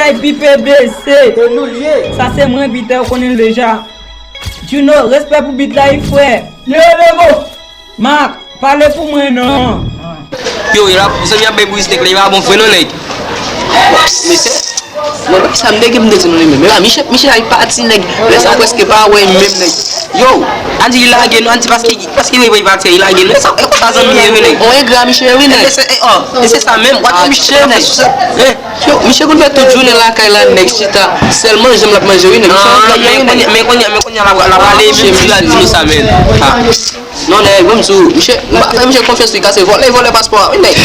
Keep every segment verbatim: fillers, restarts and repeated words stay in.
Ay, Pipe bese. Se nou l ye. Sa se mwen, Peter, ou konnen l deja. Juno, respè pou beat la, wi, frè. Yo, Lego. Mak, pale pou mwen non. Yo, e la, zanmi ap bay bouyi snake la, e pa bon vre non, nèg. Mesye, mwen pa sa m te gen pou m te di nou li menm. E pa Michel, Michel ay pati, nèg. Lè sa prèske pa wè menm, nèg. Yo, Andy lage nou, Andy paske, paske li pati, li lage nou. E sa, e konsa zanmi ye, wi, nèg. On engra, Michel, wi, nèg. E se, e, oh, e se sa menm, wè Michel, nèg. Eh, Yo, misye konn fè tout jounen lakay la, nèg chita. Sèl manje m l ap manje, wi, nèg. Misye ap manje, wi, nèg. Men kounye a, men kounye a, l ap, l ap pale, menm si l ap di nou sa, men. Ah. Non, nèg, ban m di w, misye, m pa fè misye konfyans, li kase vòlè, vòlè paspò a, wi, nèg.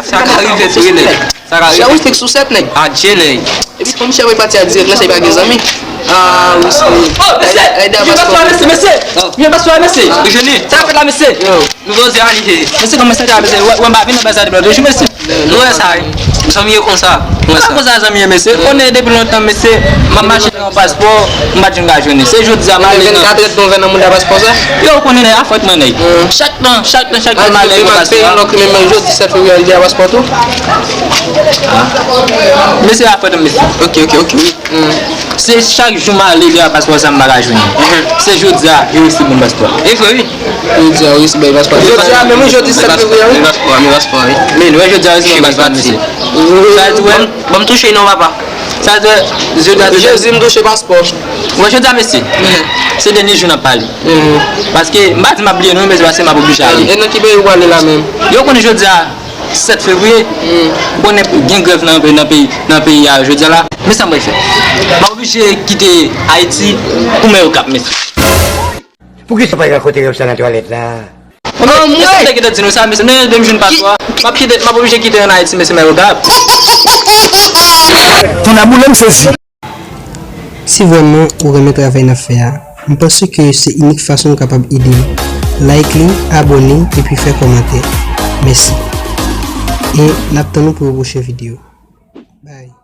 Sa ka rive tou, wi, nèg. Sa ka rive. Chè Wisnik sou sèt, nèg. Adje, nèg. Epi, fò misye voye pati a dirèk nan, se li pa gen zanmi. Ah, Wisnik. Oh, mesye! Ay, ay, vye paspò a, mesye, mesye! Vye paspò a, mesye! Ou jwenn li? Sa k ap fèt la, mesye? Yo. Nou poze a li. Mesye, kòman sa te ap, mesye? Wè, wè, m pa vin nan bagay sa depi lòt jou, mesye. Nou wè sa, wi. Zanmi yo konsa. Nou wè sa. Konsa zanmi yo, mesye. Konnen depi lontan, mesye, m ap mache nan yon paspò, m pa t janm ka jwenn li. Se jodi a m ale nan vennkat èdtan, vennkat moun nan paspò sa? Yo, konnen nèg afwèt mwen, nèg. Chak tan, chak tan, chak tan m ale nan paspò. Mesye, afwèt mwen, mesye. Ok, ok, ok, wi. Se chak jou m ale dèyè paspò sa m pa ka jwenn li. Se jodi a yo resi ban m paspò. E vre, wi. Jodi a yo resi ban m paspò. Jodi a menm, wi, jodi sèt fevriye, wi. Men paspò, men paspò, wi. Men, wè, jodi a yo resi ban m paspò, mesye. Sa di, wè. Ban m touche non, papa. Sa di, wè, jodi a, Jezi, m touche paspò. Wè, jodi a, mesye. Se dènye jou n ap pale. Paske, m pa di m ap bliye nou, mesye, paske m ap oblije ale. E nan ki peyi w prale la menm? Yo konnen jodi a, sèt fevriye, ou konnen gen grèv nan, nan peyi, nan peyi a jodi a la. Men sa m pral fè? M ap oblije kite Ayiti pou men Okap, mesye. Poukisa w pa rakonte yo sa nan twalèt la? Anmwey! Mesye, m te kite di nou sa, mesye, men depi m jwenn paspò a, m ap kite, m ap oblije kite ann Ayiti, mesye, men Okap. Ton aboule m sezi. Si vrèman ou renmen travay n ap fè a, m panse ke se inik fason ou kapab ede m. Like li, abòne, epi fè kòmantè. Mèsi. E n ap tann ou pou yon pwochen videyo. Bye.